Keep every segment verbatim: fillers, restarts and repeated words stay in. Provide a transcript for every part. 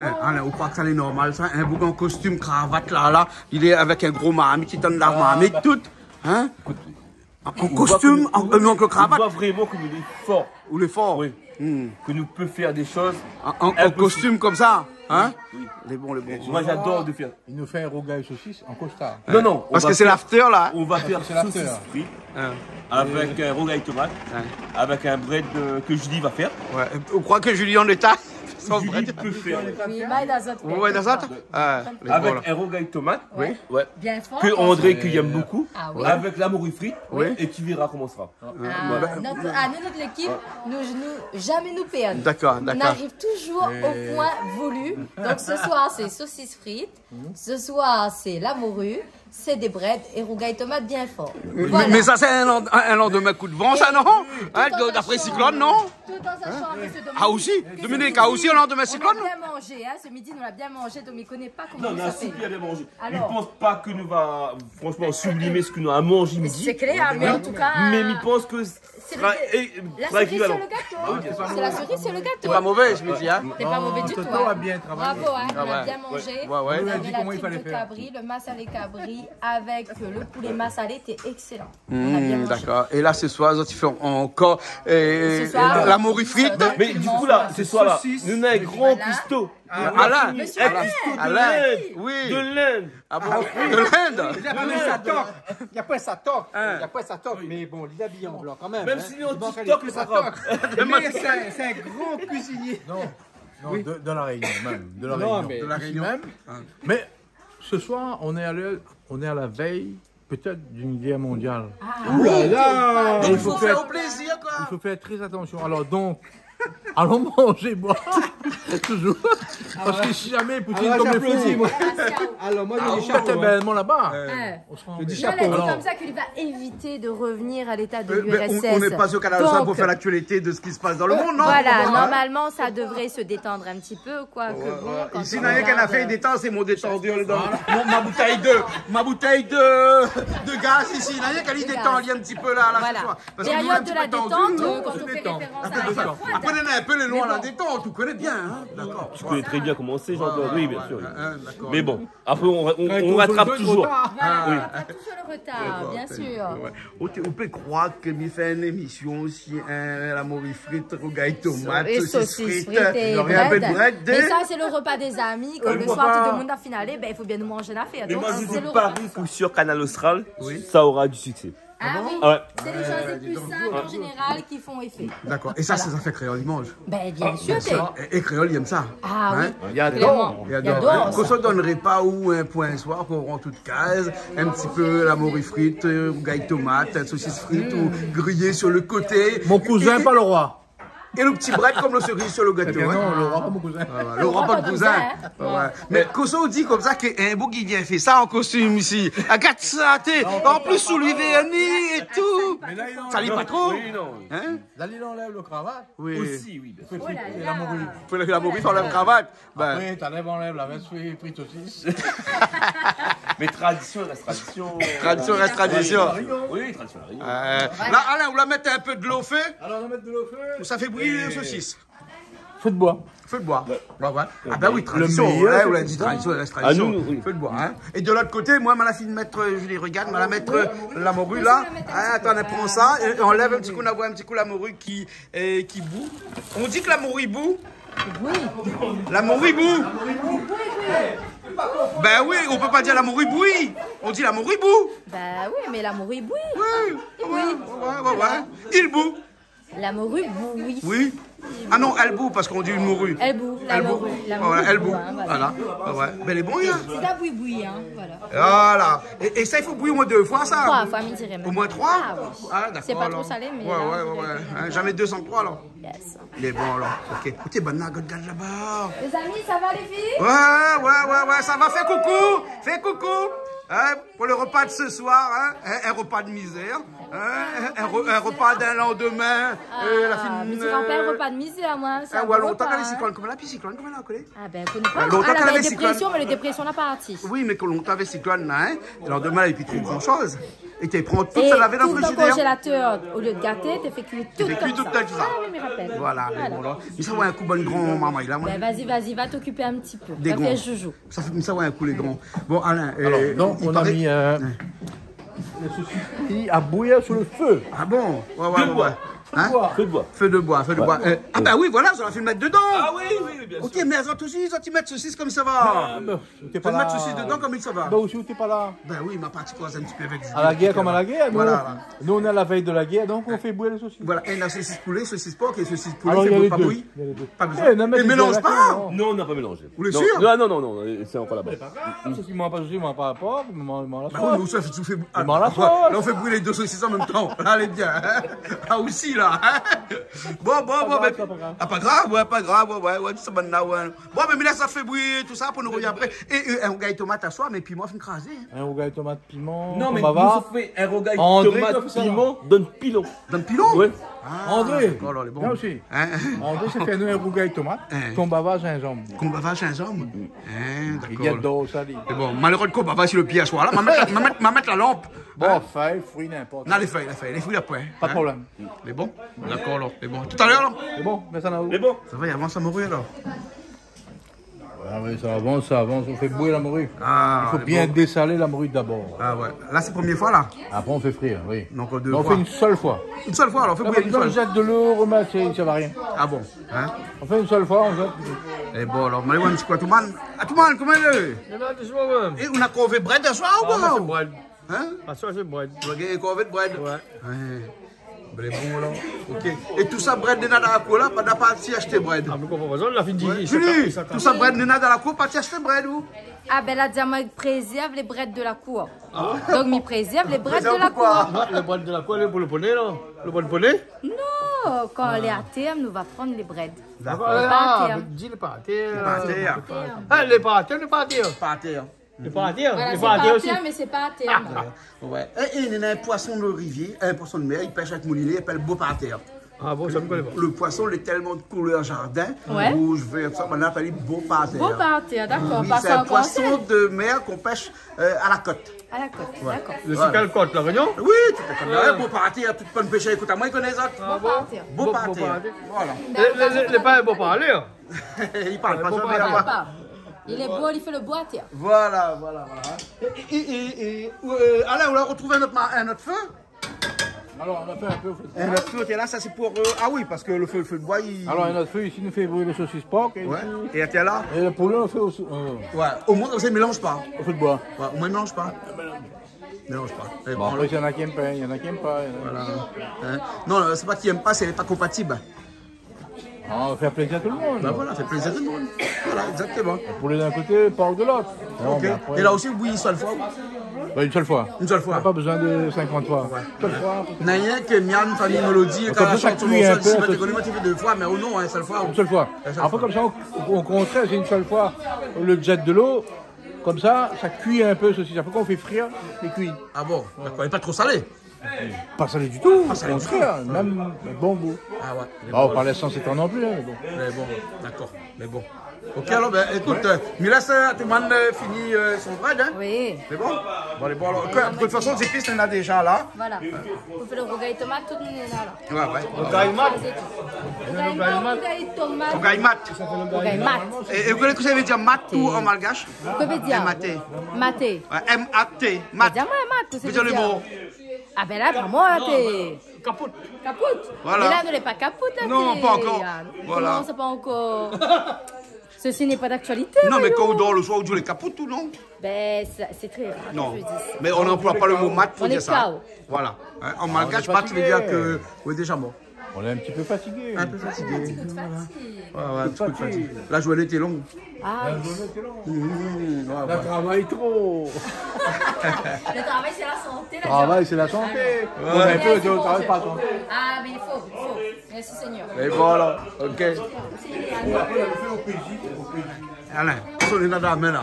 Hein, Alain, ou kroi ke sa lé normal, sa ? In boug an kostim kravat la, la, li lé avèk in gro marmit, li tann la marmit, tout. Hein ? An kostim, an, euh, non, an kravat. Ou voi vréman ke nou lé for. Ou lé for. Oui. Hmm. Ke nou pé fèr dé shoz. An, an, an kostim konmsa, hein ? Oui. Lé bon, lé bon. Moi, j'adore de faire. Il nous fait un rougail saucisse en costard. Non, non, parce que c'est l'after, là. On va faire saucisse frite avec un rougail tomate, avec un brèd, euh, que Julie va faire. Ouais. Ou kroi ke Julie an éta ? Julie peut faire. Oui, mé dan zot. Ou voi, dan zot ? Ah, lé bon, la. Avec un rougail tomate. Oui. Ouais. Bien for. Que André, que j'aime beaucoup. Ah oui. Avec la morue frite. Oui. Et tu verras comment ça sera. Ah, voilà. Nout, anou, nout lékip, nou, nou, zamé nou pèrd. D'accord, d'accord. Nou ariv touzour o poin voulu. Donk, se soir, sé sosis frit. Se soir, sé la mori, sé dé brèd é rougay tomat bien for. Voilà. Mé sa, sé in land-, in, in landmin kou d'van, sa, non ? Hein, d'apré siklone, non ? Tout en sachant, monsieur Dominique, ah, aussi, Dominique, ah, aussi, in landmin siklone ? Bien manzé, hein, ce midi, nou la bien manzé, donk mi koné pa koman sa i fé. Non, nou la super bien manzé. Alors. Mi pans pa ke nou va, franchement, sublimé sak nou la manzé midi. C'est clair, mais en tout cas, mi pans ke Sé lo, la cerise sur le gâteau. Ah oui, bien sûr. C'est la cerise sur le gâteau. Sé pa mové, mi di, hein. Sé pa mové ditou, hein. Toto la bien travaillé. Bravo, hein. Ah ouais. Nou la bien manzé. Ouais, ouais. Nou la di koman i falé fèr. Navé la tripe de cabri, le massalé cabri avec, euh, le poulet massalé, té excellent. Nou la bien manzé. Hmm, d'accord. Et là, ce soir, zot i fé ankor, euh, la mori frit. Ce soir, euh, tranquillement, euh, saucisse. Mé du coup, là, ce soir-là, nou néna in gran kuisto. Voilà. Alain. Monsieur Alain. Alain. Oui. De l'Inde. Ah bon ? De l'Inde. Li la pa mèt sa tok. Li la pa sa tok. Hein. Li la pa sa tok. Oui. Mé bon, li lé abiyé an blan kan mèm, hein. Mèm si li lé an ti tok, sé pa grav. Mé sé in, sé in gran kuizinié. Non, non, de, de La Réunion mèm. De La Réunion. Non, mé de La Réunion mèm. Hein. Mais ce soir, on est à l'heure, on est à la veille peut-être d'une guerre mondiale. Ah. Ouh là là. Donc, il faut faire, il faut faire très attention. Alors donc, allons manger, boire. Toujours. Parce que si jamais Poutine tombe, j'applaudis, moi. Alors, moi, je dis chapeau, hein. Bèlman laba. Euh, on sera en guerre. Je dis chapeau. Alors. Là, il a dit comme ça qu'il va éviter de revenir à l'état de l'U R S S. Euh, mais on, on n'est pas sur Canal Austral pour faire l'actualité de ce qui se passe dans le monde, non ? Donc, euh, voilà, normalement, ça devrait se détendre un petit peu. Peu, quoi, que bon, quand on regarde, euh, ici, na rienk in afèr détann, sé mon détann, voilà. Mon, ma boutèy de, ma boutèy de, de gaz isi, na rienk ali détann ali in ti pé la, la, ce soir. Voilà. Période de la détente, euh, quand on fait référence à la guerre froide. Parce que nou lé in ti pé détandu. Apré, nou lé in pé lé loin la détente, ou koné bien, hein. D'accord. Voilà. Tu connais très bien comment c'est, Jean-Claude. Ouais, ouais, ouais, hein, d'accord. Oui, bien sûr. Mais bon. Apré, on, on, on rattrape toujours. Voilà, on rattrape toujours le retard, bien sûr. D'accord, ouais. Ou té, ou pé kroir ke mi fé in émisyon osi, hein, la mori frit, rougay tomat, sosis frit, é brèd. Mé sa, sé le repa dé zami, kan le soir, tout le moun la fine alé, ben, i fo bien nou manz in afèr. Donk, sé le repa. Mé moi, je pari ke sur Canal Austral, ça aura du succès. Ah oui. Ah ouais. C'est les choses les plus simples en général qui font effet. D'accord. É sa, sé zafèr kréol i manz. Ben, bien sûr. Hein, bien sûr. É, é kréol i èm sa. Ah oui, clairement. Hein ? I ador. I ador sa. Kan sa donn repa ou in poin soir, kan ou rant out kaz, in ti pé la mori frit, euh, rougay tomat, sosis frit ou griyé sur le côté. Mon kouzin, pa le roi. É le ti brèd konm le seriz sur le gato, hein. Non, le roi, pa mon kouzin. Ouais, ouais. Le roi, pa le kouzin. Le roi, pa le kouzin, hein. Ouais, ouais. Mé kan sa ou di konmsa ke in boug i vien fé sa an kostim isi. Agard sa, té. An plis, ou li vèrni é tout. Mé la, li anlèv. Sa li lé pa tro. Oui, non. Hein ? La, li anlèv le kravat. Oui. Osi, oui, bien sûr. Oh là là. Fo la mori. Fo la mori, fo anlèv kravat. Ben. Apré, t'anlèv, anlèv la vès, frit, frit sosis. Mé tradisyon i rès tradisyon. Tradisyon i rès tradisyon. Oui, tradisyon La Réunion. Euh, la, Alain, ou la mèt in pé dolo o fé ? Alors, on va mettre de l'eau au feu. Sa i fé bouyi lé sosis. Feu de bois. Feu de bois. Ouais, ouais. Ah ben oui, tradisyon. Le meilleur, c'est le feu de bois. Ouais, ou la di tradisyon i rès tradisyon. Ah, nou, nou, oui. Feu de bois, hein. É de l'ot koté, moin, ma la fine mèt, euh, Julie, regard, ma la mèt, euh, la mori la. Hein, atann, pran sa, é anlèv in ti kou, nou voi in ti kou la mori ki, euh, ki bou. On di ke la mori bou. Oui. La mori bou. Ben oui, on peut pas dire la mori bouyi. On dit la mori bou. Ben oui, mé la mori bouyi. Oui, ouais, ouais, ouais, ouais. Il bout. La mori bouyi. Oui. Ah non, èl bou, parske on di in mori. Èl bou, la mori, la mori bou, hein, voilà. Èl bou, voilà. Ah ouais. Ben, lé bon, hein. Sé sa, bouyi, bouyi, hein, voilà. Voilà. É, é sa, i fo bouyi o moin dé foi, sa ? Troi foi, mi diré mèm. O moin troi ? Ah oui. Ah, d'accord, alors. Sé pa tro salé, mé ouais, ouais, ouais. Hein, zamé dé san troi, alors. Yes. Lé bon, alors. Ok. Ékout, bann la, gard, gard laba. Les amis, ça va, les filles ? Ouais, ouais, ouais, ouais, ça va. Fé koukou. Fé koukou. Hein, pour le repas de ce soir, hein, un, un repas de misère, hein, un re-, un repas d'un lendemain, euh, la fin de, mé sé pa in repa de mizèr, moin, sé in repa, hein. Ah ouais, lontan k'navé siklone, koman la, pi siklone, koman la, ou koné ? Ah ben, koné pa. Lontan k'navé siklone. Ah, la dépression, mé la dépression la parti. Oui, mé kan lontan navé siklone la, hein, le lendemain, navé pi tro gran shoz. É té pran tout sa lavé dan frizidèr. Ou fé kui dan konzélatèr, olié gaté, té fé kui tout konmsa. Ah oui, mi rapèl. Voilà, mé bon, la. Mé sa, ouais, in kou bann gran marmay la, moin. Ben, vas-y, vas-y, va t'occuper un petit peu. Va faire joujou. Sa fé konmsa, ouais, in kou lé gran. Bon, Alain, euh, il paraît... Alors, donc, on a mis, euh, les saucisses frites à bouillir sur le feu. Ah bon ? Ouais, ouais, ouais, ouais. Feu de bois. Hein ? Feu de bois. Feu de bois, feu de bois. Euh, ah ben oui, voilà, sa la fé mèt dedan. Ah oui, oui, oui, bien sûr. Ok, mé azot osi, zot i mèt sosis konmsa va. Ah, ben, ou té pa la. Zot i mèt sosis dedan konm i sava. Ben, ou osi, ou té pa la. Ben oui, ma parti koz in ti pé avèk Julie. À la guerre comme à la guerre, nous, voilà, nous, on est à la veille de la guerre, donc on fait bouillir les saucisses. Voilà, é la sosis poulé, sosis por, é sosis poulé, alors, il y a les deux. Sé bon, pa bouyi. Il y a les deux. Pa bezoin. Eh, non, mais mélanz pa. Non, on n'a pas mélangé. Ou lé sir ? Non, non, non, non, c'est encore là-bas. Mé pa grav, sosis, moin pa sosis, moin pa por, mé moin, moin la sois. Bah oui, mé ou sa, ou fé, ah, la, ou fé bouyi lé dé sosis an mèm tan. La, lé bien, hein. Ah, osi, la, hein. Bon, bon, bon, pa grav, mé, pa grav. Ah, pa grav, ouais, pa grav, ouais, ouais, ouais, tout sa bann la, ouais. Bon, mé, mé la, sa fé bouyi tout sa pou nou rovien apré. É, euh, in rougay tomat aswar, mé piman, fine krazé, hein. In rougay tomat, piman, konbava. Non, mé nou sa fé in rougay tomat, piman, donn pilon. Donn pilon ? Ouais. Ah, André, d'accord, alors, lé bon. Bien aussi. Hein ? André, sé fé anou in rougay tomat, konbava, zinzanm. Konbava, zinzanm ? Hein, d'accord. Li ador sa, li. Mé bon, malérèz konbava, si le pié aswar la, ma mèt, ma mèt, ma mèt la lanp. Bon, fèy, fri, n'importe. Non, lé fèy, lé fèy, lé fri, la poin. Pa de problèm. Lé bon ? D'accord, alors, lé bon. Tout à l'heure, alors ? Lé bon, mé sa la. Lé bon. Sa va, i avans la mori, alors ? Ah oui, sa avans, sa avans. On fait bouillir la morue. Ah, lé bon. Il faut bien dessaler la morue d'abord. Ah ouais. La, sé promié foi, la ? Après, on fait frire, oui. Donc, deux fois. Non, on fait une seule fois. Une seule fois, alors, on fait bouillir une fois. Non, mais on jette de l'eau, on remet, c'est, ça va rien. Ah bon, hein ? On fait une seule fois, on jette. É bon, alor, ma alé oir in ti kou Atoumane. Atoumane, koman i lé ? Lé la, dousman, ouais. É ou na korvé brèd aswar ou pa ? Ah, moin, sé brèd. Hein ? Aswar, sé brèd. Ou la gingn korvé brèd ? Ouais. Ouais. Brèd, bon, la. Ok. É tout sa brèd néna dan la kour la, pa, na pa parti ashté brèd. Ah, mé koman, par égzanp, la fine di, ouais. Julie, tout sa brèd néna dan la kour, parti ashté brèd, ou ? Ah, ben, la di amoin, prézèrv lé brèd de la kour. Ah. Donk, mi prézèrv lé brèd de la kour. Prézèrv poukoi ? Ouais, lé brèd de la kour, lé pou le poné, la. Le brèd poné ? Non, kan lé a tèrm, nou va prann lé brèd. D'accord. Lé pa a tèrm. Ah, di lé pa a tèrm. Lé pa a tèrm. Ah, lé pa a tèrm, lé pa a tèrm. Pa a tèr. Lé pa a tèr. Voilà, lé pa a tèr osi. Sé pa a tèr, mé sé pa a tèr. Ah. Ouais. É, é néna in poison de rivièr, in poison de mèr, i pèsh avèk mouliné, i apèl bopatèr. Ah bon, sa, mi koné pa. Le poison, li lé tèlman de koulèr zardin, rouz, vèr, tousa, banna i apèl bopatèr. Bopatèr, d'accord. Oui, sé in poison de mèr k'on pèsh, euh, à la côte. À la côte, d'accord. Voilà. Sé kèl kôt, La Rényon ? Oui, tout à fait. Ouais. Bopatèr, tout bann pèshèr i ékout amoin, i koné sa. Ah bon ? Bopatèr. Bopatèr. Voilà. Lé, lé, lé, lé pa bopatèr. I parl pa, sa, mé bopatèr. Li lé bo, li fé le boi, tiens. Voilà, voilà, voilà. É, é, é, é, euh, Alain, ou la rotrouv in ot ma-, in ot fé ? Alors, on a fait un peu au feu de bois. In ot fé, tiens, la, sa, sé pou, euh, ah oui, parske le fé, le fé de boi, li... Alors, in ot fé, isi, nou fé bouyi le sosis por, é isi, é até la. É le poulé, nou fé o, euh, ouais, omoin, konmsa, i mélanz pa. Au feu de bois. Ouais, omoin, i mélanz pa. Mélanz pa. Bon, apré, néna ki èm pa, néna ki èm pa, néna... Voilà. Hein ? Non, sé pa ki èm pa, sé pa konpatib. Ah, on va faire plaisir à tout le monde. Ben voilà, fé plézir tout le monde. Voilà, exactement. Le poulet d'un côté, porc de l'autre. Ok. Bon, ben après... É la osi, ou bouyi in sèl foi ? Ben, une seule fois. Une seule fois. Pas besoin de cinquante fois. Ouais. Une seule fois. Na rienk Miam, Fanny, Melody, kan la shant son morso, si ma té koni, moin té fé dé foi, mé oh non, in sèl foi. Une seule fois. Une seule fois. Après, comme ça, au, au contraire, c'est une seule fois, au lieu de jeter de l'eau, comme ça, ça cuit un peu ceci. Après, quand on fait frire, c'est cuit. Ah bon, d'accord. Et pas trop salé ? Pas salé du tout, au contraire, même bon goût. Ah ouais. Bon, pas l'essence étant non plus, hein, mais bon. Mé bon, d'accord. Mé bon. Ok, alor, ben, ékout, euh, mi lès, euh, Atoumane, euh, fini, euh, son brèd, hein ? Oui. Mé bon. Bon, alé, bon, alor, de tout fason, zépis, néna déza la. Voilà. Ou fé le rougay tomat, tout néna la. Ouais, ouais. Rougay mat. Rougay mat, rougay tomat. Rougay mat. Rougay mat. É, é ou koné kosa i vé dir mat, ou, an malgash ? Kosa i vé dir ? M A T. Maté. Ouais, M A T, mat. Di amoin mat, kosa i vé dir ? Vé dir le mo. Ah ben la, pa moin, té kapout. Kapout. Voilà. Mé la, nou lé pa kapout, la, té... Non, pa ankor. Ah, voilà. Koman sa, pa ankor ? Ceci n'est pas d'actualité, voyons. Non, mé kan ou dor le soir, ou di ou lé kapout, ou non ? Ben, c'est, c'est très rare que je dise ça. Non. Mais on n'emploie pas le mot mat pour dire ça. On est K O. Voilà. Hein, en malgache, mat, ça veut dire que, oui, déjà mort. On est un petit peu fatigué. Un peu fatigué. Un petit coup de fatigue. Ouais, ouais, un petit coup de fatigue. La journée était longue. Ah oui. Mmh, mmh, mmh, ouais, ouais. On a travaillé trop. Le travail, c'est la santé, la... Travail, c'est la santé. Ouais. On a un peu de travail, pas trop. Ah, mais il faut, il faut. Merci Seigneur. Et voilà, ok. Alain, sa néna dan la min la.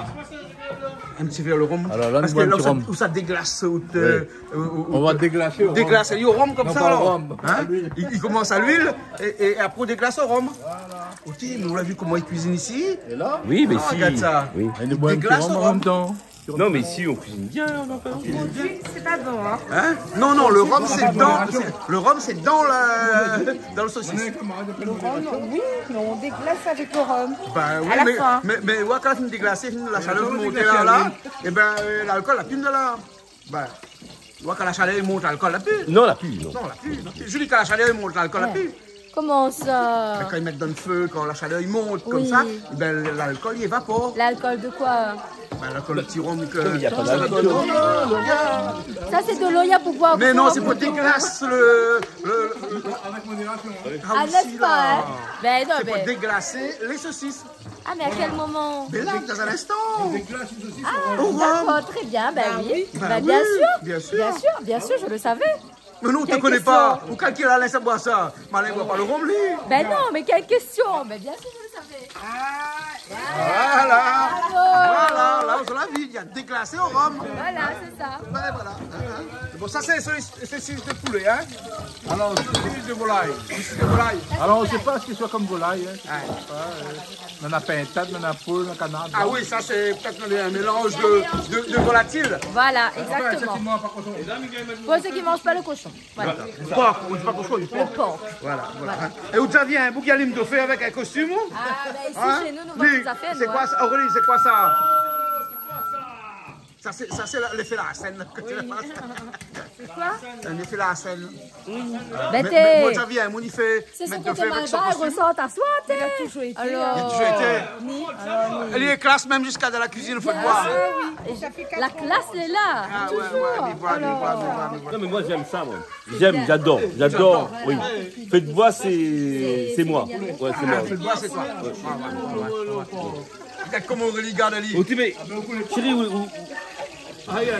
In ti vèr le rom. Alors là, on boit un petit rhum. Parske la, ou sa, ou sa déglas, ou té, euh, ou, ou... On va déglacer au rhum. Déglas ali o rom konmsa, alor. Non, pas au rhum. Hein ? À l'huile. I, i komans à l'huile é, é apré ou déglas o rom. Voilà. Ok, mé ou la vi koman i kuizine isi ? Et là ? Oui, mais si. Ah, regard sa. Oui. I déglas o rom. Et on boit un petit rhum en même temps. Non, mais ici, on cuisine bien, on en fait. Produit, c'est pas bon, hein. Hein ? Non, non, le rhum, c'est dans, c'est, le rhum, c'est dans la, dans le saucisse. Le rhum, oui, mais on déglace avec le rhum. Ben oui, à la fin. Mais, mais, ouais, kan ou déglas, la shalèr i mont la, la, eh ben, euh, l'alcool la pi la. Ben, ouais, kan la shalèr i mont, l'alcool la pi. Non, la pi, non. Non, la pi, la pi. Julie, kan la shalèr i mont, l'alcool la pi. Koman sa ? Ben, kan i mèt dan le fé, kan la shalèr i mont konmsa, ben, l'alcool i évapor. L'alcool de koi ? Ben, l'alcool, le ti rhum ke... Non, mais y a pas d'alcool. Sa, sé de lo, ya pou boir. Mais non, c'est pour déglacer le, le, le... Ah, n'est-ce pas, hein ? Ben non, c'est pour déglacer les saucisses. Ah, mais à quel moment ? Mais là, dans un instant. Ah, d'accord, très bien, ben oui. Ben oui, bien sûr, bien sûr, bien sûr, je le savais. Mais non, ou té koné pa. Quelle question ? Ou kalkil Alain sa i boir sa. Malin i boir pa le rhum, li. Ben non, mais quelle question ? Ben bien sûr, je le savais. Voilà. Bravo. Voilà, la, ou la vi, li la déglasé o rhum. Voilà, c'est ça. Ben voilà. Bon, sa sé, sé, sé, sé de poulet, hein. Alors, saucisse de volaille. Saucisse de volaille. Alors, on sait pas ce que ce soit comme volaille, hein. Ouais. Je sais pas, euh, nana pintad, nana poul, nana kanar. Ah oui, sa sé pétèt in mélanz de, de, de volatil. Voilà, exactement. Pour ceux qui mangent pas le cochon. Voilà. Pork, ou di pa koshon, di pork. Le porc. Voilà, voilà. Voilà. É ou la vi in boug i alim do fé avèk in kostim, ou ? Ah, ben ici, chez nous, nous vendons des affaires, nous, hein. Sé koi sa ? Aurélie, sé koi sa ? Sa sé, sa sé la, l'effet Larsen. Oui. C'est quoi ? Un effet Larsen. Oui. Euh, ben, mé, mé, moin la vi in moun i fé, sé mèt do fé avèk son kostim. Son koté malbar i résor aswar, té. Il a toujours été, hein. Alors. Il a toujours été. Ni, alors, ni. Elle est classe même jusqu'à dans la cuisine, faut le voir. Ah oui. La classe, elle est là. Ah ouais, ouais, toujours. Mais voilà, mais voilà, mais voilà, mais voilà. Non, mais moi, j'aime ça, moi. J'aime, j'adore, j'adore, oui. Fé d'boi, c'est, c'est moi. Ouais, c'est moi. Ah, fé d'boi, c'est toi. Ouais, ouais, ouais, ouais. Regarde comment Aurélie garde ali. Ou té, mé, chéri, oui, oui.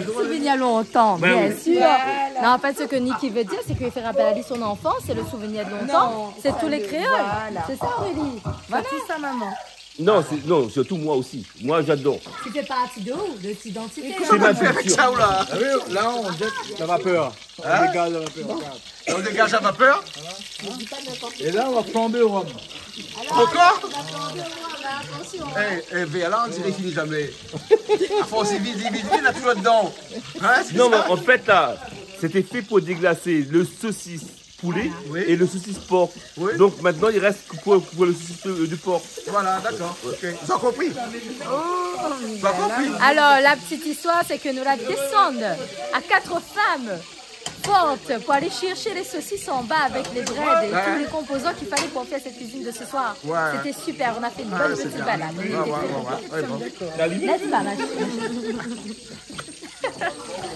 Souvenir lontan, bien sûr. Voilà. Non, en fait, ce que Niki veut dire, c'est qu'il fait rappeler à lui son enfance, c'est le souvenir de lontan. C'est tous les créoles. Voilà. C'est ça, Aurélie. Voilà. Surtout sa maman. Non, c'est, non, surtout moi aussi. Moi, j'adore. Tu fais partie de où ? De l'identité. C'est ma culture. Koman ou fé avèk sa, ou la ? Ah oui, là, on jette la vapeur. Hein ? On dégage la vapeur, regarde. On dégage la vapeur ? Voilà. Et là, on va flamber au rhum. Encore ? On va flamber au rhum, hein, attention, hein. Eh, eh, vèr la, on diré i fini zamé. A fors, i vid, i vid, i vid, nana toujour dedan. Hein, c'est ça ? Non, mais en fait, là, c'était fait pour déglacer le saucisse poulet et le saucisse porc. Oui. Donc maintenant, il reste que pour, pour le saucisse, euh, du porc. Voilà, d'accord. Ok. Ou la konpri ? Ou la konpri ? Alors, la petite histoire, c'est que nous la descendons à quatre femmes fortes pour aller chercher les saucisses en bas avec les brèdes et tous les composants qu'il fallait pour faire cette cuisine de ce soir. Ouais. C'était super, on a fait une bonne petite balade. Ouais, c'est bien. Ouais, ouais, ouais, ouais. Ouais, bon. N'est-ce pas, ma chérie ?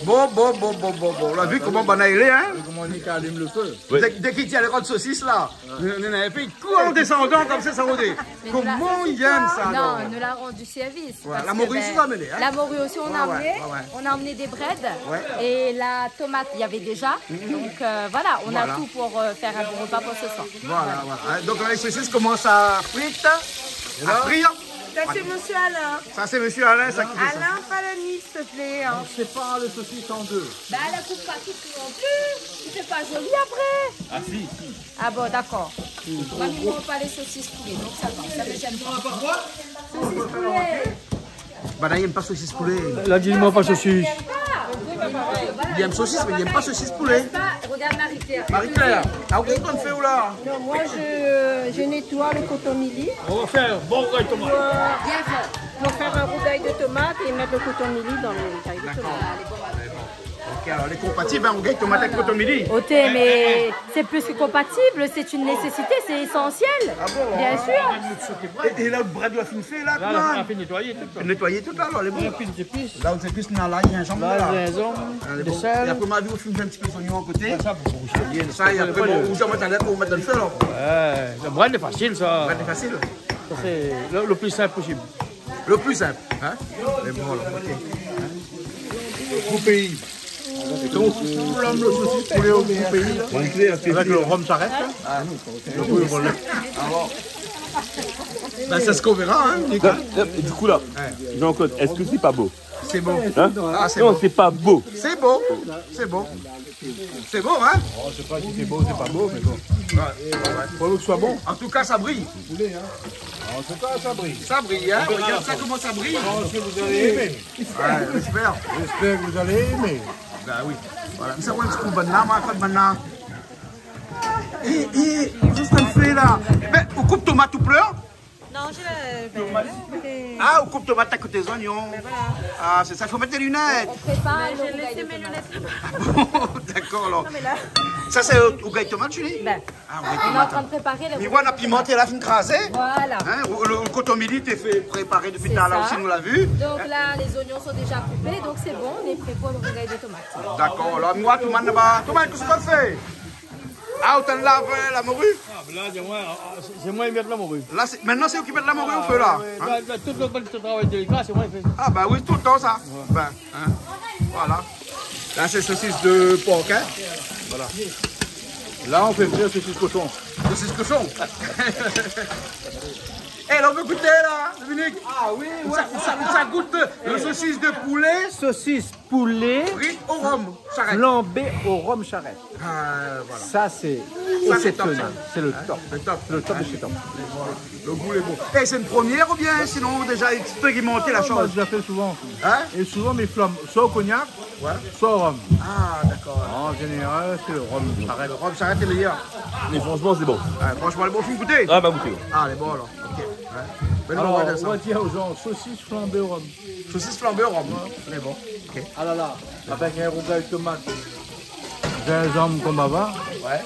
Bon, bon, bon, bon, bon, bon. Ou la vi koman banna i lé, hein ? Koman i alim le fé. Oui. Dès, dès qu'il dit, allez, rod sosis la, nou, nou, nou, épi i kour an désandan konmsa, sa i rodé. Koman i èm sa, non, alor ? Nous la rendu service. Ouais, parce que, ben, la morue aussi, on a amené, hein ? La morue aussi, on a amené. Ouais, ouais, ouais. On a amené des brèdes. Ouais. Et la tomate, il y avait déjà. Mhm. Donc, euh, voilà, on a tout pour, euh, faire un bon repas pour ce soir. Voilà, voilà. Hein, donc là, les saucisses commencent à frire. Et là ? À frire. Ça, c'est monsieur Alain. Ça, c'est monsieur Alain, ça qui fait ça. Alain Palani, s'il te plaît, hein. On sépare les saucisses en deux. Bah, la coupe pas tout non plus. Tu fais pas joli après. Ah, si, si. Ah bon, d'accord. Mamie, on va pas les saucisses poulet, donc ça va, ça me gêne pas. Saucisse poulet. Banna i èm pa sosis poulé. La di, moin pa sosis. Li èm sosis, mé li èm pa sosis poulé. Regarde Marie-Claire. Marie-Claire, ah, ou kosa ou fé la ? Non, moi, je, je nettoie le coton mili. On va faire un bon rougail tomate. Pour, euh, pour faire un rougail de tomate et mettre le coton mili dans le rougail de tomate. D'accord. Ok, alors, lé konpatib, hein, rougail tomate avèk koton mili. Oté, mé c'est plus que compatible, c'est une nécessité, c'est essentiel. Ah bon ? Bien sûr. É, é la, le brèd la fine fé la, la fine nétoiyé tout. Nétoiyé tout la, alor, lé bon. Épi, épi. La, ou fé plis, nana lay, zinzanm la. Lay, zinzanm, de sèl. Alé, bon. É apré, ma vi ou fine fé in ti pé zonion a koté. Ouais, sa, pou, pou zonion. Sa, é apré, bon, ou di amoin talèr pou mèt dan le fé, alor. Ouais, le brèd lé fasil, sa. Brèd lé fasil. Sa, sé le, le pli sinp posib. Le pli sinp, hein ? Mé bon, alor, ok. Pou péi. Donk, ou lame le sosis poulé o pou péi, la. Avèk le rhum, sa i rès, hein ? Ah, non, le rhum, voilà. Ah bon. Ben, c'est ce qu'on verra, hein, Nicolas. Là, là, du coup, là, Jean-Claude, est-ce que c'est pas beau ? C'est beau. Hein ? Ah, c'est beau. Non, c'est pas beau. C'est beau. C'est beau. C'est beau, hein ? Oh, je sais pas si c'est beau ou c'est pas beau, mais bon. Ouais, ouais, ouais. Faut que ce soit bon. En tout cas, ça brille. En tout cas, ça brille. Ça brille, hein ? On verra la fin. Regard sa koman sa briy. Je pense que vous allez aimer. Ouais, j'espère. J'espère que vous allez aimer. Ben oui. Voilà. Mé sa, ouais, in ti kou bann la, moin, kan bann la. É, é, kosa ou fé la ? Ben, ou koup tomat ou plèr ? Non, je, ben, je fais... Ah, ou koup tomat a koté zoignon. Ben voilà. Ah, sé sa, i fo mèt dé linèt. On prépare... Ben, le rougail de tomates. J'ai laissé mes lunettes là-bas. Ah bon, dakor, alor. Non, mais là... Sa, sé rougay tomat, Julie ? Ben, Ah, rougay tomat. On est en train de préparer le rougail de tomates. Mi voi, na piman, la fine krazé. Voilà. Hein, le, le koton mili té fé préparé dopi talèr osi, nou la vu. C'est ça. Donc là, les oignons sont déjà coupés, donc c'est bon, on est prêt pour le rougail de tomates. Dakor, alor, moin, tomat laba. Tomat, kosa ou fé ? Ah, ou tann lav, euh, la mori ? Ah, ben là, c'est moi, ah, c'est, c'est moi qui mets la morue. La, sé, mintnan, sé ou ki mèt la mori o fé, la. Ah, ouais, ouais. Hein ? Là, là, tout le monde qui travaille délicat, c'est moi qui fais ça. Ah, ben oui, toultan sa. Ouais. Ben, hein, voilà. La, sé sosis de por, hein. Voilà. Là, on fait venir sosis koshon. Sosis koshon. Eh, la, on peut goûter, là, Dominique ? Ah oui, ouais. Sa, sa, sa goût le sosis de poulet. Sosis poulet. Frit au rhum, charrette. Flambé au rhum charrette. Ah, voilà. Ça, c'est exceptionnel. Ça, c'est top, ça. C'est le top. Hein ? Le top. Le top de chez top. Hein ? Le gou lé bon. Eh, sé in promièr oubien sinon ou la déza ékspérimanté la shoz ? Ah, moin, mi fé souvan. Hein ? É souvan, mi flanb soi o kognak, soi o rom. Ouais. Ah, dakor. An zénéral, sé lo rom. Le rhum charrette lé méyèr. Mé fransheman, lé bon. Ouais, fransheman, lé bon. Ou la gouté ? Ah, ma gouté, ouais. Ah, lé bon alor. Ok. Ouais. Mé non, alor, nou va dir sa. Nou va dir o zan, sosis flanbé o rom. Sosis flanbé o rom. Ouais. Lé bon. Ok. Ah la la, avèk in rougay tomat, zinzanm, konbava. Ouais.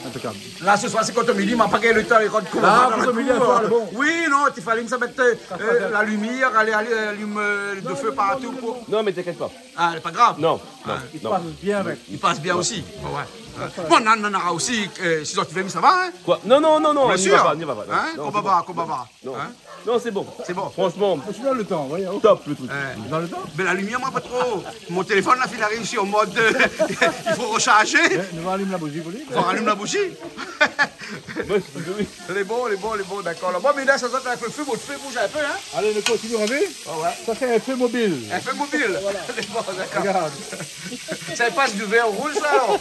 Inpékab. La, se soir, sé koton mili, ma pa gingn lo tan rod konbava. Ah, dan lo koton mili, kou, aswar, euh, lé bon. Oui, non, té falé sa mèt, euh, la limièr, alé, alé, alim, euh, lo fé partou, koi. Non, mé t'inquiète pas. Ah, lé pa grav. Non, non, non. I pas bien avèk. I pas bien osi. Ouais, ouais. Bon, nana, nana osi, euh, si zot i vé, sa va, hein ? Koi ? Non, non, non, non, i va pa, i va pa, non. Bien sûr. Hein ? Non, konbava, konbava. Non. Hein ? Non, sé bon. Sé bon. Fransheman, top, lo truk. Mé la limièr, moin, pa tro. Mon téléfone la fine ariv si an mod, euh, i fo rosharzé. Mé nou va alim la bouzi pou li. Fo alim la bouzi. Moin, mi di oui. Lé bon, lé bon, lé bon, dakor. Bon, mé la, sa, sa, in pé fé, bon, fé bouz in pé, hein ? Alé, nou kontinié, Ravi. Ouais, ouais. Sa, sé in fé mobil. In fé mobil. Voilà. Lé bon, dakor. Regard. Sa i pas du vèr o rouz, sa, alor.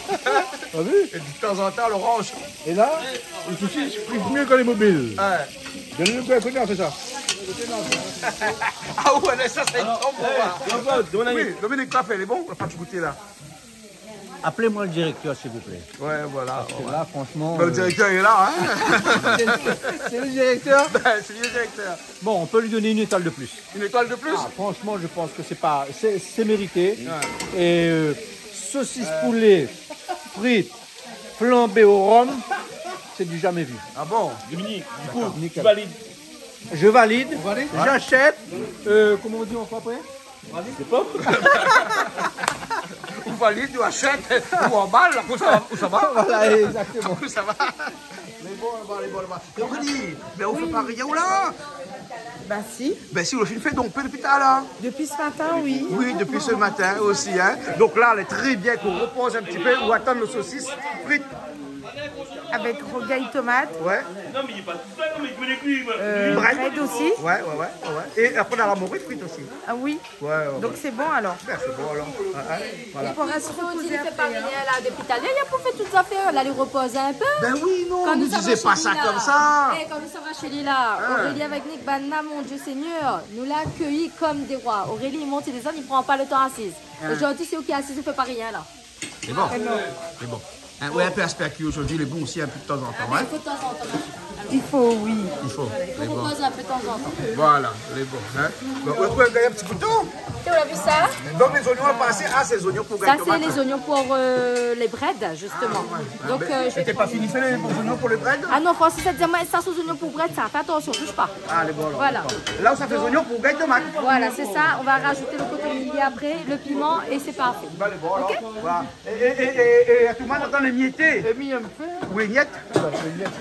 T'as vu ? É de tan zan tan, loranz. É la, lé sosis i fri myé kan lé mobil. Ouais. Done anou in kou la, fé sa. Ah ouais, sa, sé in bon, hein. Jean-Claude, de mon avis. Oui, Dominique, kafé, lé bon ? La pa ti gouté, la. Appelez-moi le directeur, s'il vous plaît. Ouais, voilà. Parce que là, franchement, le directeur, euh, il est là, hein. C'est le directeur. Ben, c'est le directeur. Bon, on peut lui donner une étoile de plus. Une étoile de plus ? Ah, franchement, je pense que c'est pas, c'est, c'est mérité. Ouais. Et, euh, saucisse poulet frite, flambée au rhum, c'est du jamais vu. Ah bon ? Dominique, du coup, tu valides ? D'accord. Nickel. Je valide. Vous validez ? Ouais. J'achète. Euh, comment on dit en français ? Valide. Sé pa. Ou valid, ou ashèt, ou anbal, kousa, kousa va. Voilà, exactement. Kousa va. Lé bon, lé bon, lé bon, lé bon. Donk, Aurélie, mé ou fé pa rien, ou la ? Bah si. Ben si, ou la fine fé, donk, dopi talèr la. Depuis ce matin, oui. Oui, depuis ce matin aussi, hein. Donk la, lé tré bien k'ou ropoz in ti pé, ou atann lo sosis frit. Avec rougail tomate. Ouais. Euh, brèd aussi. Ouais, ouais, ouais, ouais, ouais. É apré, nana la mori frit osi. Ah oui. Ouais, ouais, ouais. Donc c'est bon alors. Ben, sé bon alor. Ah, hein, voilà. Sinon, ou di, i fé pa rien la, dopi talèr, i pou fé tout zafèr la, li ropoz in pé. Ben oui, non, nou dizé pa sa konmsa. Kan nou sava shé li la, eh, kan nou sava shé li la, Aurélie avèk Nick, banna, mon Dieu Seigneur, nou la akéyi konm dé roi. Aurélie i mont désann, i pran pa lo tan asiz. Hein. Zordi, sé ou ki asiz, ou fé pa rien la. Lé bon. Lé bon. Hein, ouais, in pé aspèrki zordi, lé bon osi, in pé de tanzantan, hein. Ah, mé i fo de tanzantan. I fo, oui. I fo. Lé bon. Voilà, lé bon, hein. Bon, ou la trouv in ti kouto ? Ou la vu sa ? Donk, lé zoignon la pasé. Ah, sé lé zoignon pou gagn tomat. Sa, sé lé zoignon pou, euh, lé brèd, zistoman. Ah, ouais. Donk, euh, mi té pa fini fé lé zoignon pou lé brèd ? Ah non, Francis la di amoin, sa sé zoignon pou brèd, sa. Fé atansion, toush pa. Ah, lé bon alor. Voilà. Donk la, ou sa fé zoignon pou gagn tomat. Voilà, sé sa. Nou va razout lo koton mili apré, lo piman, é sé parfé. Ba, lé bon alor. Ok ? Voilà. É, é, é, é, é, tout lo moun antann lé miété. É mi, mi fé. Ou émièt. Voilà, émièt.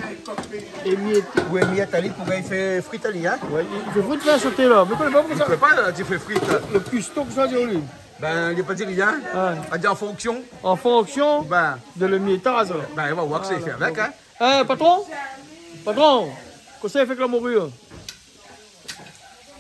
Émiété. Ou émièt, alé, pou gagn fé frit, alé, hein. Ouais, i fé frit, fé soté la. Mé koné pa koman sa. I pé pa, la di fé frit la. Lo piston, kosa i di ali ? Ben, li la pa di rien. Ouais. La di an fonksion. An fonksion de lo miétaz. Ben, nou va voir kosa i fé avèk, hein. Eh, patron ? Patron, kosa i fé avèk la mori ?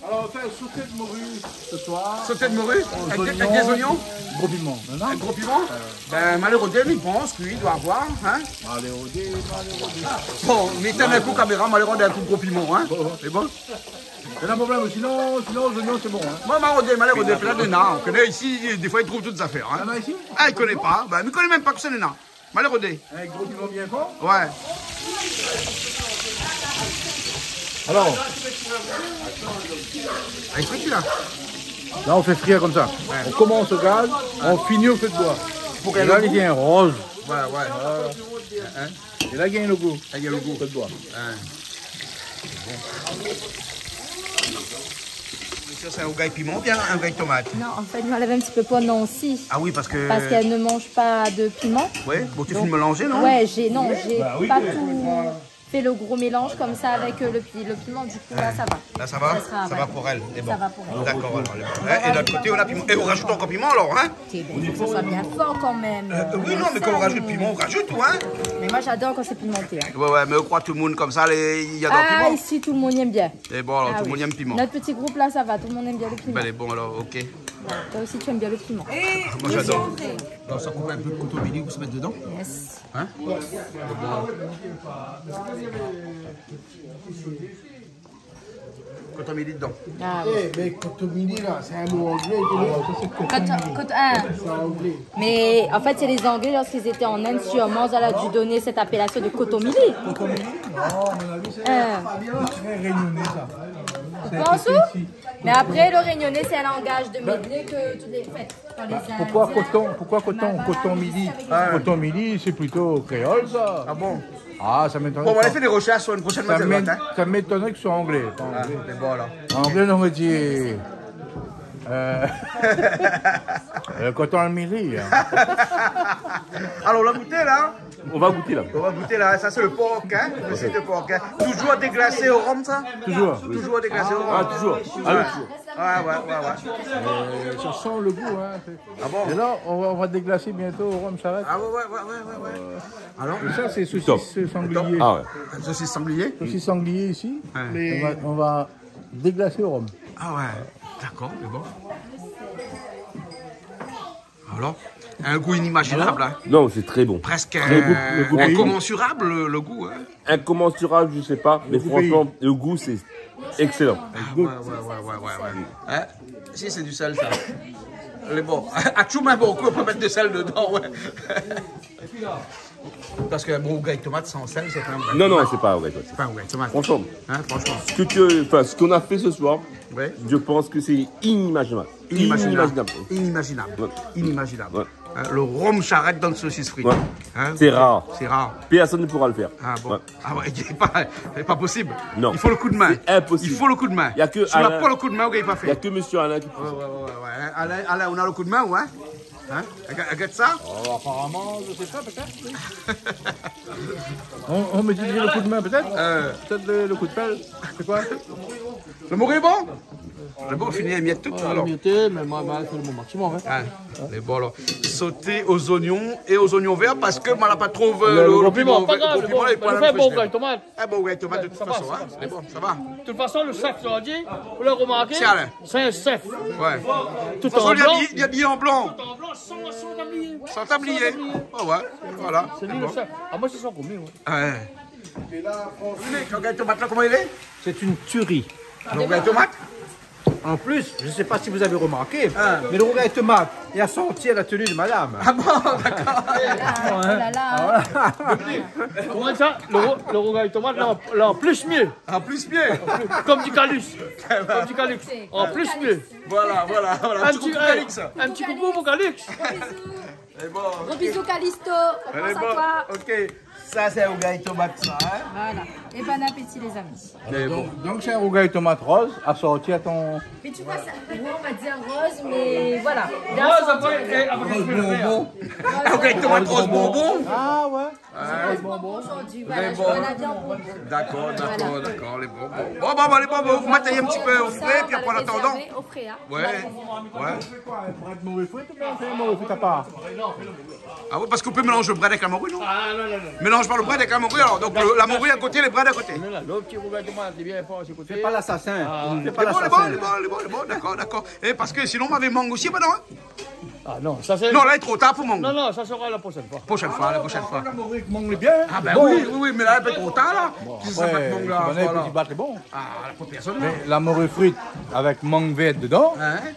Alors, on fait un sauté de morue ce soir. Sauté de morue ? Aux oignons. Avec des, avec des oignons ? Gros piment. Non, non. Avec gros piment ? Euh. Ben, ma alé rodé, mi pans ke li doi avoir, hein ? Ma alé rodé, ma alé rodé. Bon, mi étinn in kou kaméra, ma alé rodé in kou gros piment, hein ? Bon. C'est bon ? Sé pa in problèm, sinon, sinon, aux oignons, c'est bon, hein ? Bon, ma alé rodé, ma alé rodé, pla de nar. Ou koné, isi, défoi, i trouv tout zafèr, hein. Ah, ben, isi ? Ah, i koné pa. Ben, mi koné mèm pa kosa lé nar. Ma alé rodé. Avec gros piment bien fort ? Ouais. Alors. Avec quoi tu l'as ? Là, on fait frire comme ça. Ouais. On commence au gaz, on finit au feu de bois. Pour qu'elle... Et là, il devient rose. Ouais, ouais. Voilà. Hein ? Et là, il gagne le goût. Là, il gagne le goût. Feu de bois. Ouais. Bon. Sé in rougay piman oubien in rougay tomat ? Non, an fèt, nou la lav in ti pé pou Nancy. Ah oui, parce que... Parce qu'elle ne mange pas de piment. Ouais, bon, tu fais mélanger, non ? Donc, ouais, j'ai, non, j'ai pas tout fait le gros mélange comme ça avec, euh, le pi-, le piment. Du coup, là, ça va. Là, ça va ? Ça sera, ça va pour elle. Ça va pour elle. D'accord, alors, ouais. Et de l'autre côté, on a piment. Et on rajoute encore piment, alors, hein ? Sé bon, fo ke sa soi bien for kan mèm. Euh, oui, non, mais quand on rajoute piment, on rajoute tout, hein ? Mé moin, j'adore quand c'est pimenté, hein. Ouais, ouais, mé ou kroi tout le monde comme ça, les, il y a dans le piment. Ah, ici, tout le monde aime bien. Et bon, alors, tout le monde aime piment. Ah oui. Notre petit groupe, là, ça va, tout le monde aime bien le piment. Ben, lé bon, alors, ok. Voilà. Toi aussi, tu aimes bien le piment. Moi, j'adore. Non, sa koup in pé koton mili, ou sa mèt dedan. Yes. Hein ? Yes. Koton mili dedan. Ah oui. Eh, mais koton mili, là, c'est un mot anglais, je dis, ça, c'est koton mili. Koton, koton, ah. C'est anglais. Mais en fait, c'est les Anglais, lorsqu'ils étaient en Inde, sûrement, ça a dû donner cette appellation de koton mili. Koton mili ? Non, à mon avis, c'est très réunionnais, ça. Vous pensez ? Mé apré, le réunionnais, sé in langaz de medley ke tout lé fèt. Kan lé Indiens, pourquoi koton, pourquoi koton, Malabar, koton mili ? Ici, avec les Indiens. Koton mili, c'est plutôt créole, ça. Ah bon ? Ah, ça m'étonnerait que ce soit, ça m'étonnerait que ce soit anglais, pas anglais. Bon, voilà. En anglais, on aurait dit, euh, euh, koton mili, hein. Alors, on va goûter, là. On va goûter, là. On va goûter, là. Ça, c'est le porc, hein. Le site de porc, hein. Toujours déglasé au rhum, ça ? Toujours, oui. Toujours déglasé au rhum. Ah, toujours. Ah, oui, toujours. Ouais, ouais, ouais, ouais. Euh, ça sent le goût, hein. Ah bon ? Et là, on va, on va déglacer bientôt au rhum Charrette. Ah ouais, ouais, ouais, ouais, ouais, ouais. Alors ? Et ça, c'est saucisse sanglier. Ah ouais. Saucisse sanglier ? Saucisse sanglier ici. Ouais. On va, on va déglacer au rhum. Ah ouais, d'accord, c'est bon. Alors, un goût inimaginable, hein. Non, c'est très bon. Presque, euh, incommensurable, le, le goût, hein. Incommensurable, je sais pas, mais franchement, le goût, c'est excellent. Ah, ouais, ouais, ouais. Hein ? Si, c'est du sel, ça. Lé bon. Atchoum, beaucoup, on peut mettre de sel dedans, ouais. Parce qu'un bon rougay tomat sans sel, c'est pas un rougay tomat. Non, non, c'est pas un rougay tomat. C'est pas un rougay tomat. Franchement. Hein, franchement. Ce que tu, enfin, ce qu'on a fait ce soir, je pense que c'est inimaginable. Inimaginable. Inimaginable. Inimaginable. Ouais. Hein, le rhum Charrette dans une saucisse frite. Ouais. Hein ? C'est rare. C'est rare. Personne ne pourra le faire. Ah bon ? Ouais. Ah ouais, c'est pas, c'est pas possible. Non. Il faut le coup de main. C'est impossible. Il faut le coup de main. Il y a que Alain. Si on n'a pas le coup de main, on gagne pas. Il y a que monsieur Alain qui peut faire. Ouais, ouais, ouais, ouais, ouais. Alain, Alain, on a le coup de main, ouais ? Hein ? Regarde, regarde ça. Oh, apparemment, je sais pas, peut-être, oui. On, on me dit le coup de main, peut-être ? Euh. Peut-être le, le coup de pelle. C'est quoi ? Le mori lé bon ? Lé bon, fini, émièt tout, alors. Émièt, mais moi, moi, c'est le moment. Tu m'en vas. Ah, lé bon, alors. Sauté aux oignons et aux oignons verts parce que moi, la pa trouvé, euh, le, le gros piment. Pas grave, le gros piment, il est pas là, le bon rougay tomat. Ah bon, rougay tomat, de toute façon, hein. Ça va, ça va. Lé bon, ça va. De toute façon, le chef, tu l'as dit, vous l'avez remarqué, c'est Alain. C'est un chef. Ouais. Tout en blanc. De toute façon, il est habillé, il est habillé en blanc. Tout en blanc, sans, sans tablier. Sans tablier. Sans tablier. Oh ouais, voilà. C'est lui le chef. Ah, moi, c'est son commis, ouais. Ouais. Et là, franchement, le rougay tomat, là, comment il est ? C'est une tuerie. Le rougay tomat ? En plus, je sais pas si vous avez remarqué, mais le rougay tomat, il a senti la tenue de madame. Ah bon, d'accord. Oh là là. Comment ça ? Le rou-, le rougay tomat, là, en, là, en plus mieux. En plus mieux. Comme dit Calix. Comme dit Calix. En plus mieux. Voilà, voilà, voilà. Un petit, un petit coucou pour Calix. Gros bisous, Calixto. On pense à toi. Ok. Ça, c'est un rougay tomat, ça, hein ? Voilà. Et bon appétit, les amis. Alors, donc, donc, c'est un rougay tomat rose assorti à ton... Mais tu vois, ça, on va dire rose, mais voilà. Rose, après, après, rose bonbon. Rose bonbon. Ah ouais. Rose bonbon aujourd'hui, voilà, je vois la viande bonbon. D'accord, d'accord, d'accord, les bonbons. Bon, bon, bon, les bonbons, vous mettez un petit peu au frais, puis après, en attendant. Au frais, hein. Ouais, ouais. On fait quoi ? On prend de mauvais fruits, tout le monde fait un mauvais fruit à part. Ah ouais, parce qu'on peut mélanger le brèd avec la morue, non ? Ah non, non, non. Manz pa lo brèd avèk la mori, alor. Donk, lo, la mori a koté, lé brèd a koté. Non, non, lo ti rougay tomat, lé bien for, sé koté. Fé pa lasasin. Ah. Fé pa lasasin. Lé bon, lé bon, lé bon, lé bon, lé bon, dakor, dakor. É parske sinon, nou navé mang osi, pa non, in ? Ah non, sa sé... Non, la, lé tro tar pou mang. Non, non, sa sera la prochaine fois. Prochaine fois, la prochaine fois. La mori avèk mang, lé bien. Ah ben oui, oui, oui, mé la, lé in pé tro tar, la. Bon, apré, si sa pa mank, la, voilà. Ti bat, lé bon. Ah, la, pou pèrsone, la. Mé la mori frit avèk mang vèr dedan. In ?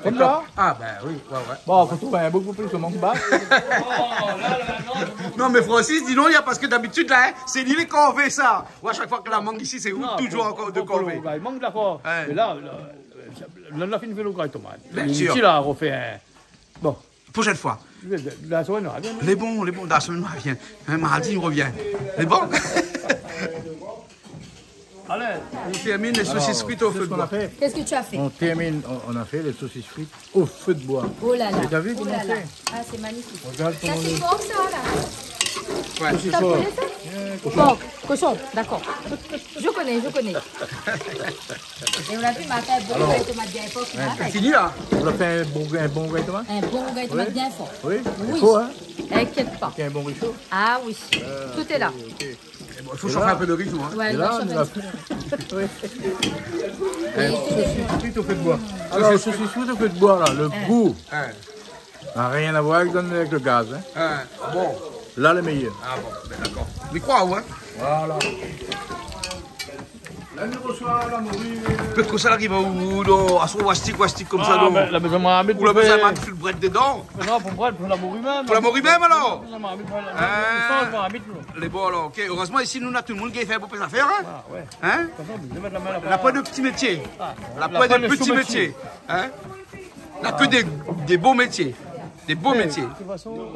Konmsa. Ah ben oui, ouais, ouais. Bon, fo trouv in boug pou plis lo mang ba. Non, mé Francis, di non, li a, parske dabitid, la, in, sé li lé korvé, sa. Ou a shak foi ke la mang isi, sé ou, non, toujour pou, ankor de pou, pou korvé. Lo rougay mang, dakor. Ouais. Mé la, la, la, la fine fé lo rougay tomat. Bien sir. Isi, la, rofé in... Bon. Prochaine fois. La, la semèn i vien. Lé bon, lé bon, la semèn i vien. In, mardi, i revien. Lé bon ? Alé. Nou termine lé sosis frit o fé d'boi. Alors, c'est ce qu'on a fait. Qu'est-ce que tu as fait ? On termine, on, on a fait les saucisses frites au feu de bois. Oh là là. T'as vu comment c'est ? Oh là là. Ah, c'est magnifique. Regarde comment... Ça, c'est porc, ça, là ? Ouais. Saucisses... T'as trouvé ça ? Porc. Porc, cochon, d'accord. Je connais, je connais. Et on a vu, ma fé in bon rougay tomat bien for, la. Alors, ouais. Fini, la ? On a fait un bon, un bon rougay tomat ? Un bon rougay tomat bien for. Oui. Oui. Il faut, hein ? Inquiète pas. Avec un bon réchaud. Ah oui. Tout est là. Ah, ok, ok. É bon, i fo shofé in pé lo ri, in. Ouais, i fo shofé. Et là, on a fait, oui. Un saucisse frite au feu de bois. Alors, saucisse frite au feu de bois, là, le goût. Ouais. Na rien à voir avec, avec le gaz, hein. Ah bon. Là, le meilleur. Ah bon, ben dakor. Mi kroi, ouais. Voilà. La, nou resoi la mori. Pé kosa la ariv aou, non, aswar, wastik, wastik konmsa, non. Ah, ben, la bézoin marmit. Ou la bézoin mèt in brèd dedan. Non, pou brèd, pou la mori mèm. Pou la mori mèm, alor ? La marmit, la marmit, non. Lé bon, alor, ok. Erezman, isi, nou, na tout lo moun ki fé bonpé zafèr, in ? Ah, ouais. In ? Atann, mi mèt la min la. Na poin de ti métié. Ah, na poin de ti métié. In ? Na ke dé, dé bo métié. Dé bo métié. É, de tout fason,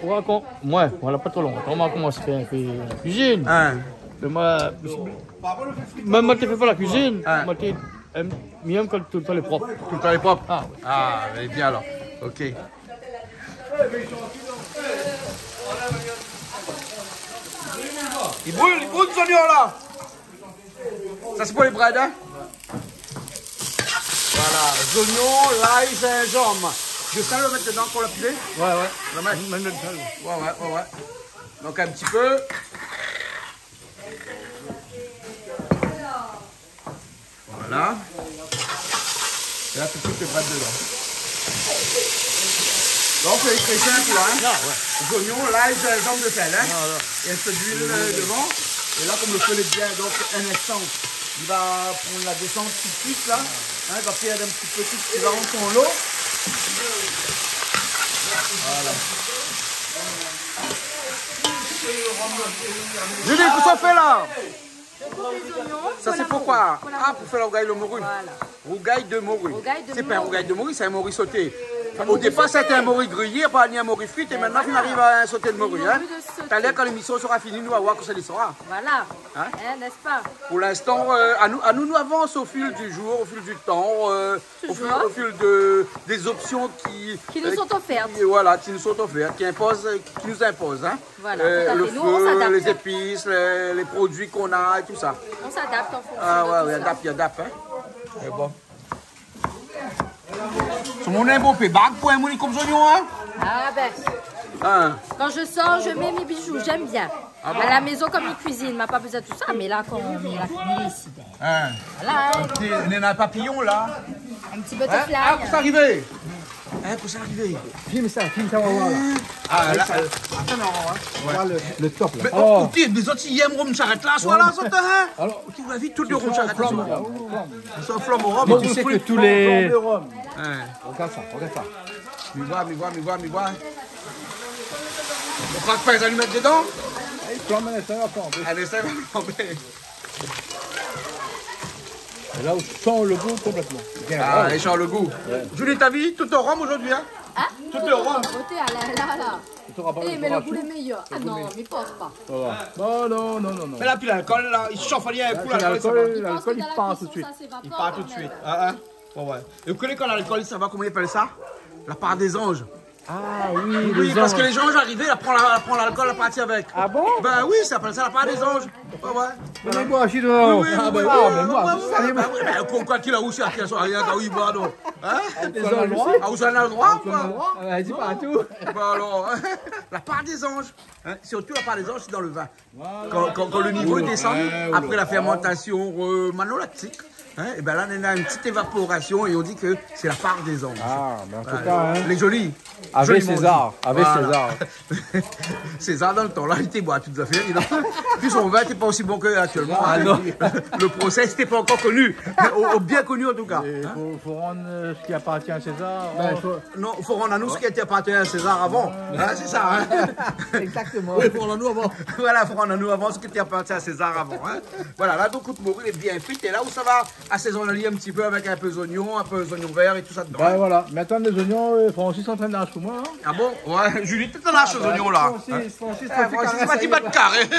ou rakont, moin, moin la pa tro lontan, moin la komans fé in pé la kuizine. In. Mé moin, mèm moin té fé pa la kuizine, moin té, euh, mi yèm kan toultan lé prop. Toultan lé prop. Ah, ouais. Ah, lé bien alor. Ok. I bril, i bril, zoignon la. Sa, sé pou lé brèd, in ? Voilà, zoignon, lay, zinzanm. Lo sèl, ou mèt dedan kan ou la pilé ? Ouais, ouais. Ou la mèt ? Mèm lo sèl. Ouais, ouais, ouais, ouais. Donk, in ti pé. Voilà. É la, tout suit, sé pa dedan. Donk, sé, sé sinp, la, in ? Ah, ouais. Zoignon, lay, zinzanm, lo sèl, in ? Ah, ouais. É in pé d'luil, euh, devan. É la, kom lo fé lé bien, donk, in instan, li va pran la désant tout suit, la. In, li va pèrd in ti pé tout, li va rant an lo. Voilà. Julie, kosa ou fé la ? Sa, sé pou koi ? Ah, pou fé lo rougay lo mori. Voilà. Rougay de mori. Rougay de mori. Sé pa in rougay de mori, sé in mori soté. O dépar, sété in mori griyé, pa ni in mori frit, é mintnan, nou ariv a in soté de mori, in. Mori de soté. Talèr, kan lémision sera fini, nou va voir kosa li sera. Voilà. In ? In, n'est-ce pas ? Pou linstan, euh, anou, anou, nou avans o fil du jour, o fil du tan, euh, o fil, o fil de, dé zopsion ki, euh, ki nou sont ofèrt. Toujours. Ki, voilà, ki nou sont ofèrt, ki inpoz, ki nou inpoz, in. Voilà, tout à fait. Lo fé, lé zépis, lé, lé produi k'nou na é tousa. Nous, on s'adapte. On s'adapte en fonction de tout ça. Ah ouais, ouais, adapt, adapt, in. Mé bon. Tout lo moun néna in bonpé bag pou in moun kom zoignon, in ? Ah ben. In. Quand je sors, je mets mes bijoux, j'aime bien. Ah bon ? À la maison, comme ils cuisinent, ma pa bezoin de tout ça, mais là, quand on est là, fini ici, ben, voilà, in. Hein ? Néna papiyon la. In ti butterfly. In ? Ah, kosa la arivé ? In, kosa la arivé ? Film sa, film sa, nou va voir la. Ah, la, euh, atann, non, in. Ouais. Voir le, le top la. Mé, oh, OK, mé zot i yèm rom sharèt la, soi la, zot, in ? Alors, OK, ou la vi tout lé rom sharèt la, soi la. Mé tu sais que tous les... Rom. In. Regarde ça, regarde ça. Mi voi, mi voi, mi voi, mi voi. Ou krak pa lé zalimèt dedan ? Allez, flanbe, sa va flanbé. Allez, sa va flanbé. Et là, on sent le goût complètement. Bien. Ah, on sent le goût. Ouais. Julie, t'as vu tout au rhum aujourd'hui, hein ? Hein ? Tout au rhum. Goûtez, ah là, là, là. Eh, mais le goût est meilleur. Ah non, mais pense pas. Voilà. Non, non, non, non, non. Mais là, puis l'alcool, là, il chauffe rien, l'alcool, ça va. L'alcool, il part tout de suite. Il part tout de suite. Hein, hein. Ouais, ouais. Et vous connaissez quand l'alcool, ça va, comment ils appellent ça ? La part des anges. Ah oui, les anges. Oui, parce que les anges arrivés, la pran la, la pran l'alcool, la parti avec. Ah bon ? Ben oui, ça s'appelle ça la part des anges. Ah ouais. Mé moin osi, non. Oui, oui, ah, oui, ben, oui, moin, oui, oui, sa, oui, ben oui, ben, pourquoi tu l'as aussi à son arrière, quand il va, non ? Hein ? Lé zot osi. Ah, ou sa na le droit, ou sa na le droit, quoi. Ah, ben, di pa tout. Bon, alors, la part des anges, hein, surtout la part des anges, c'est dans le vin. Voilà. Quand, quand, quand le niveau descend, ouais, après la fermentation, euh, malolactique, hein, et ben là, on a une petite évaporation et on dit que c'est la part des anges. Ah, mais en tout cas, hein, lé zoli. Avec César, avec César. Voilà. César, dan le tan la, li té boir tout zafèr, li, non ? Pi son vin té pa osi bon ke aktièlman, hein. Ah, non. Le procès té pa ankor koni, mé o, o bien koni, an tou ka. É fo, fo rann, euh, sak i apartien à César. Ben, fo, non, fo rann anou sak i apartien à César avan. Ouais. Hein, sé sa, hein. Exactement. Oui, fo rann anou avan. Voilà, fo rann anou avan sak i apartien à César avan, hein. Voilà, la, donk, out mori lé bien frit. É la, ou sa va asézone ali in ti pé avèk in pé zoignon, in pé zoignon vèr é tout sa dedan, hein. Ben voilà. Mé atann, lé zoignon, euh, Francis lé antrin d'ashé pou moin, hein. Ah bon ? Ouais, Julie, té antrin d'ashé lé zoignon, la. Hein ? Francis, Francis, eh, Francis, Francis, Francis, Francis, Francis.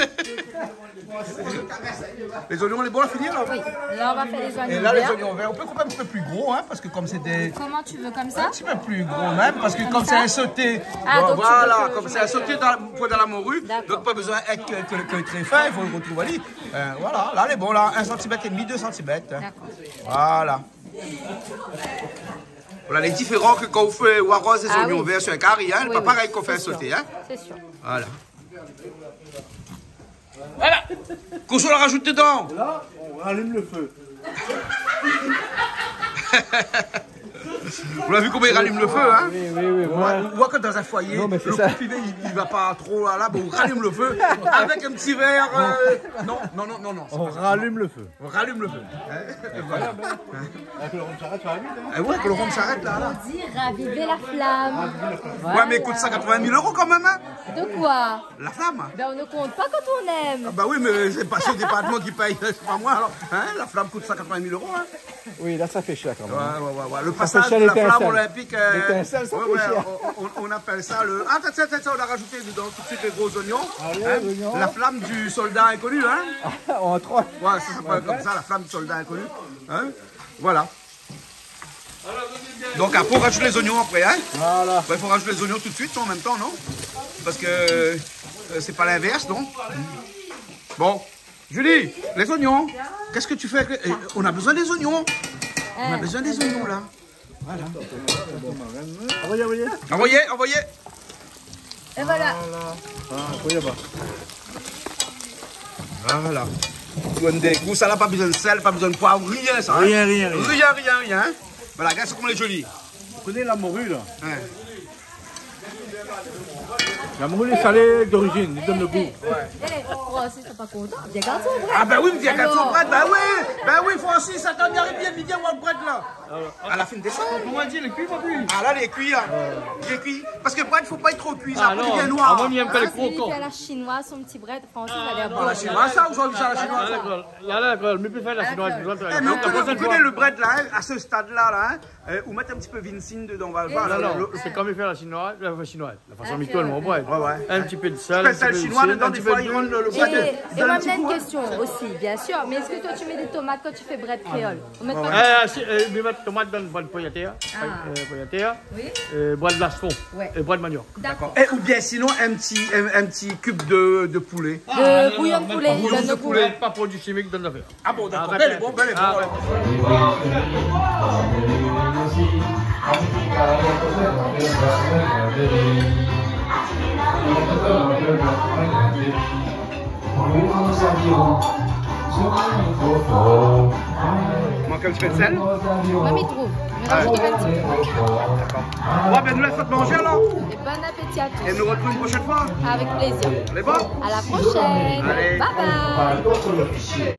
Lé zoignon, lé bon, la fini, la ? Oui. Là, on va faire les oignons verts. Et là, les oignons verts. On peut couper un petit peu plus gros, hein, parce que comme c'est des... Comment tu veux, comme ça ? Un petit peu plus gros, même, parce que comme c'est un sauté, ah, donc tu veux que je mette, euh, comme c'est un sauté dans, pour dans la morue, d'accord, donc pas besoin d'être que, que, que très fin, il faut le retrouver. Euh, voilà, la lé bon, la, un centimètre et demi, deux centimètres, hein. D'accord. Voilà. Voilà, lé diféran ke kan ou fé, ou aroz lé zoignon vèr sur un kari, hein, lé pa parèy kan ou fé in sauté, hein. Ah oui, oui, c'est sûr. C'est sûr. Voilà. Voilà. Kosa ou la rajout dedan ? Et là, on rallume le feu. Ou la vi koman i ralim le fé, hein ? Oui, oui, oui, ouais. Ou voi, ou voi ke dan in foiyé, le koup i, i va pa tro la, la, bon, ou ralim le fé avèk in ti vèr, euh, non, non, non, non, non, c'est pas ça. On rallume le feu. On rallume le feu. Hein ? Voilà. Avec le rhum, ça reste, ça va vite, hein ? Eh ouais, avec le rhum, ça arrête, là, là. On dit raviver la flamme. Raviver la flamme. Ouais, mais il coûte cent quatre-vingt mille euros quand même, hein ? De quoi ? La flamme. Ben, on ne compte pas quand on aime. Ah bah oui, mais c'est pas ce département qui paye, c'est pas moi, alors. Hein ? La flamme coûte cent quatre-vingt mille euros, hein ? Oui, là, ça fait cher quand même. Ouais, ouais, ouais, ouais. Le passage de la flamme olympique, euh, ouais, ouais, on, on, on appelle ça le, ah, tiens, tiens, tiens, on a rajouté dedans tout de suite les gros oignons. Ah oui, hein, les oignons. La flamme du soldat inconnu, hein ? Entre autres. Ouais, ça s'appelle comme ça, la flamme du soldat inconnu. Hein ? Voilà. Donc après, on rajoute les oignons après, hein ? Voilà. Ouais, il faut rajouter les oignons tout de suite, en même temps, non ? Parce que, euh, c'est pas l'inverse, non ? Bon. Julie, les oignons, qu'est-ce que tu fais avec les, eh, on a besoin des oignons. On a besoin des oignons, là. Voilà. Envoyez, envoyez. Envoyez, envoyez. Et voilà. Voilà. Ah, envoyez là-bas. Voilà. Donn dé gou, sa la, pa bezoin sèl, pa bezoin poiv, rien, sa, hein. Rien, rien, rien. Rien, rien, rien, hein. Voilà, gard koman lé zoli. Ou koné la mori, la ? Ouais. La mori lé salé d'origine, li donn le gou. Eh, eh, oh, sé pa kontan. Bien gard son brèd. Ah ben oui, bien gard son brèd. Ben oui, ben oui, Francis, sa té ariv bien, bien, voir le brèd, la. Alors, à la fin de ça. Koman di, lé kui, pa kui ? Ah, la, lé kui, la. Lé kui. Parce que brèd, faut pas être trop cuit, ça, après, il devient noir. Ah non, avan, mi èm pa lé krokan. Ah, sé li i fé à la chinoise, son ti brèd, Francis, sa a lèr bon. Ah, la chinoise, sa, ou sa fé la chinoise, sa ? Ah, d'accord. La, la, d'accord. Mi pé fé la chinoise, la prochaine fois. Eh, mais vous connaissez le brèd, là, hein, à ce stade-là, là, hein, euh, ou met in ti pé vinsine dedan, voilà, le, le... Non, non, sé konm i fé la chinoise, la chinoise. La fason mi tourn mon brèd. Ouais, ouais. In ti pé de sèl, in ti pé de sèl, in ti pé de... Spésial chinois, dedan, dé foi, i rann le, le brèd. Et, et moi, j'ai une question aussi, bien sûr. Mais est-ce que toi, tu mets des tomates quand tu fais brèd créole ? Ou mèt pa... Ouais, ouais. Eh, si, eh, mi mèt tomat dan brèd poyatèr, euh, poyatèr, euh, brèd lastron é brèd maniok. D'accord. D'accord. Eh, ou bien sinon, in ti, in, in ti kib de, de poulé. De bouyon de poulé. Bouyon de poulé. Pa produi shimik dan zafèr. Ah bon, d'accord. Bèl, bon, bèl, bon, ouais. Mank in ti pé de sèl ? Moin, mi trouv. Mi rajout in ti pé. D'accord. Ouais, ben, nou lès azot manzé, alor. Et bon appétit à tous. Et nous retrouvons une prochaine fois. Avec plaisir. Allez, bon. À la prochaine. Allez. Bye bye.